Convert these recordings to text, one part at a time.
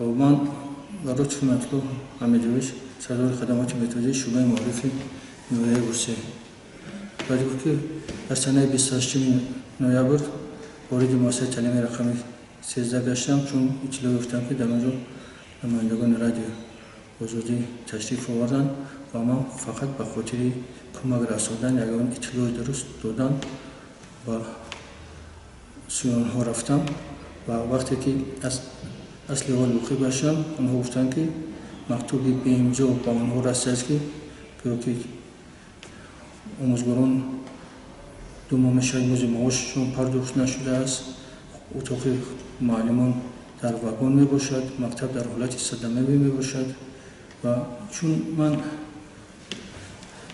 Ман Баротов Матлуб Ҳамидович, сардори хадамоти методии шӯъбаи маорифи ноҳияи Ҳурсе. Бояд гуфт, ки дар санаи 28 ноябр вориди муассисаи таълимии рақами 13 гаштам, чун иттилоъ ёфтам, ки дар он ҷо намояндагони Радиои Озодӣ ташриф оварданд ва ман фақат ба хотири кӯмак расондан, ягон иттилои дуруст додан ба сӯи онҳо рафтам. Ва вақте ки аз асли ҳол воқиф гаштам, онҳо гуфтанд, ки мактуби беимзо ба онҳо расидааст, ки гӯё ки омӯзгорон 2 моҳ мешавад, музди маошашон пардохт нашудааст, утоқи муаллимон дар вагон мебошад, мактаб дар ҳолати садамавӣ мебошад. Ва чун ман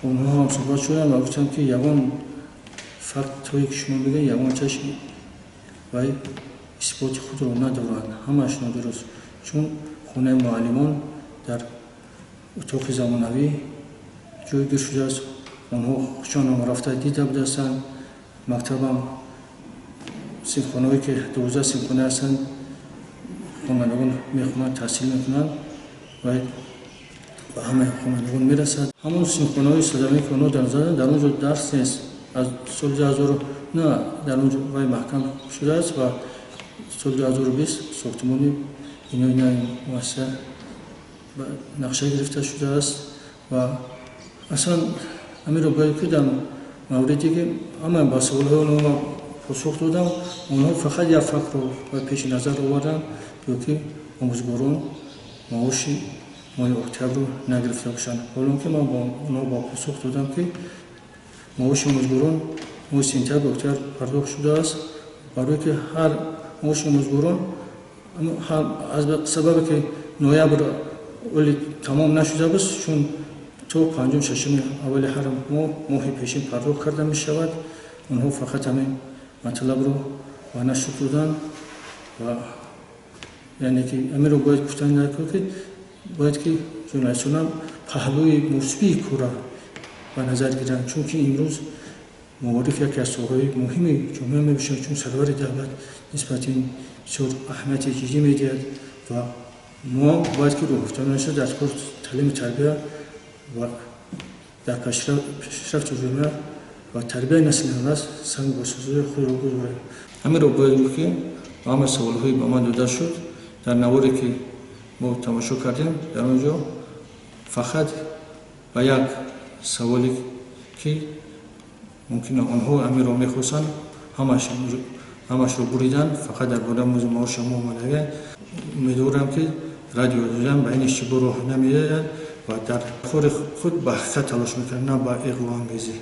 онҳо ҳам суҳбат шудам ва гуфтам, ки ягон фактҳое ки шумо мегӯед, ягон чашм вай исботи худро надоранд, ҳамааш нодуруст, чун хонаи муаллимон дар утоқи замонавӣ ҷойгир шудааст, онҳо худшонам рафта дида будастанд. Мактабам, синфхонаҳое ки 12 синфхона ҳастанд, хонандагон мехонанд, таҳсил мекунанд ва ба ҳамаи хонандагон мерасад. Ҳамон синфхонаҳои садамавӣ, ки онҳо дар назар, дар он ҷо дарс нест аз соли 2009, дар он ҷо вай маҳкам шудааст ва соли 2020 сохтмони бинои нави муассиса ба нақша гирифта шудааст. Ва аслан ҳаминро бояд ки дар мавриде ки ҳама ба саволҳои онҳо посух додам, онҳо фақат як фактро ба пеши назар оварданд, ё ки омӯзгорон маоши моҳи октябрро нагирифта бошанд, ҳолон ки ман ба онҳо ба посух додам, ки маоши омӯзгорон моҳи сентябр, октябр пардохт шудааст, барое ки ҳар маоши омӯзгорон аз сабабе ки ноябр оли тамом нашуда буд, чун то панҷум, шашуми аввали ҳар моҳ, моҳи пешин пардохт карда мешавад. Онҳо фақат ҳамин матлабро ба нашр доданд. Ва яъне ки ҳаминро бояд гуфтан, ки бояд ки журналистонам паҳлӯи мусбии кора ба назар гиранд, чунки имрӯз маориф яке аз соҳаҳои муҳими ҷомеа мебошад, чун сарвари давлат нисбати ин бисёр аҳамияти ҷиддӣ медиҳад. Ва мо бояд ки рӯҳафтода нашуда, дар кор таълиму тарбия ва дар пешрафти ҷомеа ва тарбияи насли наврас саҳми босазои худро гузорем. Ҳаминро бояд гуфт, ки ба ҳамаи саволҳое ба ман дода шуд, дар наворе ки мо тамошо кардем, дар он ҷо фақат ба як саволе ки мумкин онҳо ҳаминро мехостанд, ҳамашро буриданд, фақат дар бораи музди маоша мо омадага. Умедворам, ки Радио Озодиам ба ин иштибоҳ роҳ намедиҳад ва дар кори худ ба ҳақиқат талош мекунад, на ба иғвоангезӣ.